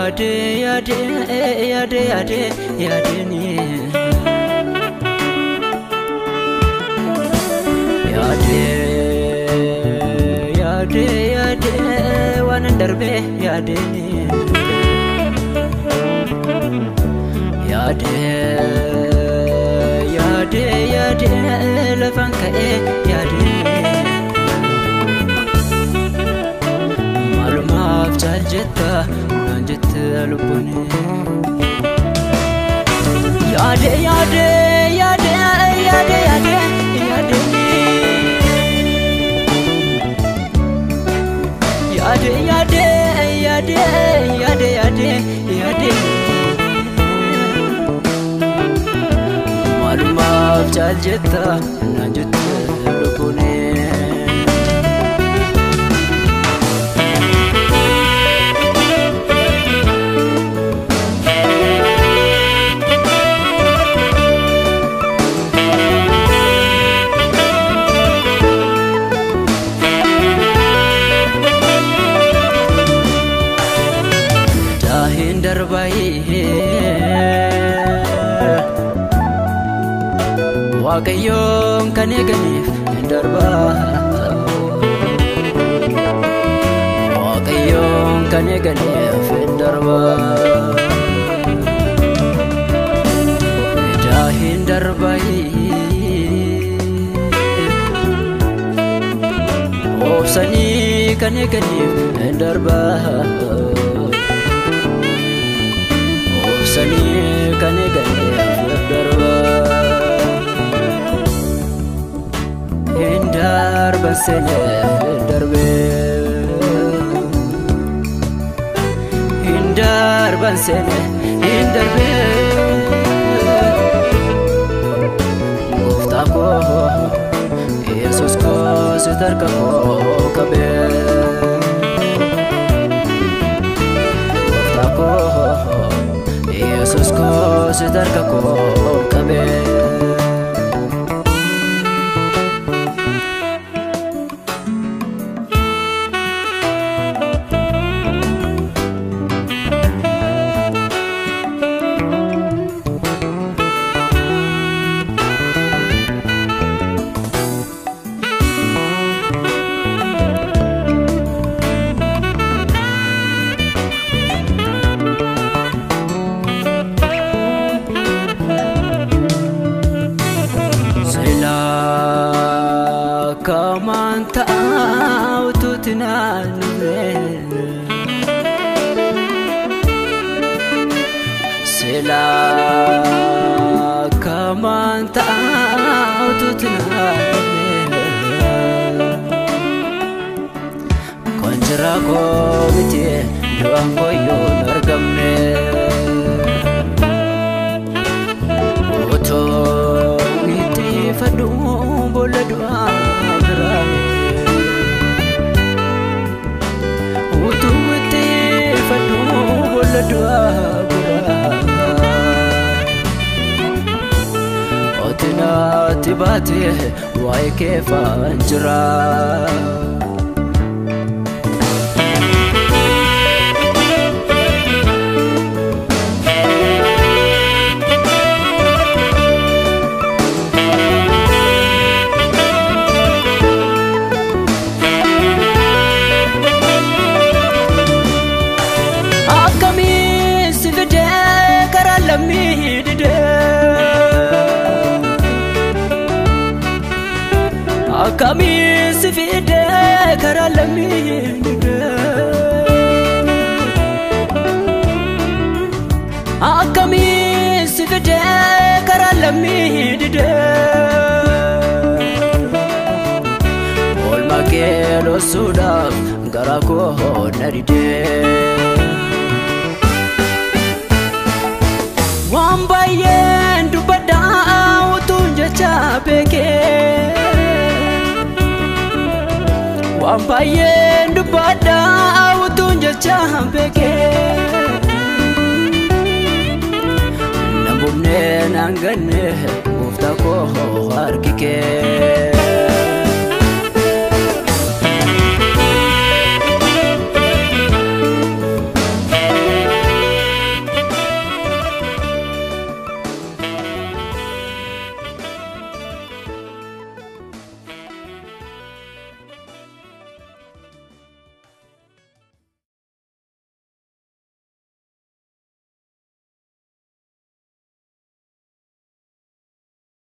Yaade yaade yaade yaade yaadeni yaade yaade yaade waan darbe yaadeni yaade yaade yaade lafaan ka'e yaadeni maalumaaf caal jetta naan jette lubbuun yaade yaade yaade yaade yaade yaadeni yaade yaade yaade yaade yaade yaade maalumaaf caal jetta naan jette lubbuun. Waaqayyoon kan eeganiif hin darbaa Waaqayyoon kan eeganiif hin darbaa Edaa hin darbaa Obsanii kan eeganiif hin darbaa Obsanii kan eeganiif hin darbaa Darban seenee darbee hin darban seenee hin darbee Gooftaa koo Yesuus koo si harka koo qabee Gooftaa koo Yesuus koo si harka koo qabee. Sila kamanta ututina Konjira ko miti du'aan koyyoo hin argamne Otoo itti fadhu boolla du'aa biraa Utuu itti fadhu boolla du'aa biraa Naati baate waa'ee keefaan jira. Akkamiin si fidee karaa lammii didee. Akkamiin si fidee karaa lammii didee Akkamiin si fidee karaa lammii didee Oolmaa kee loosuudhaaf garaa koo na didee Waan baay'een dubbadhaa utuun jecha beekee Waan baay'een dubbadhaa utuun jecha beekee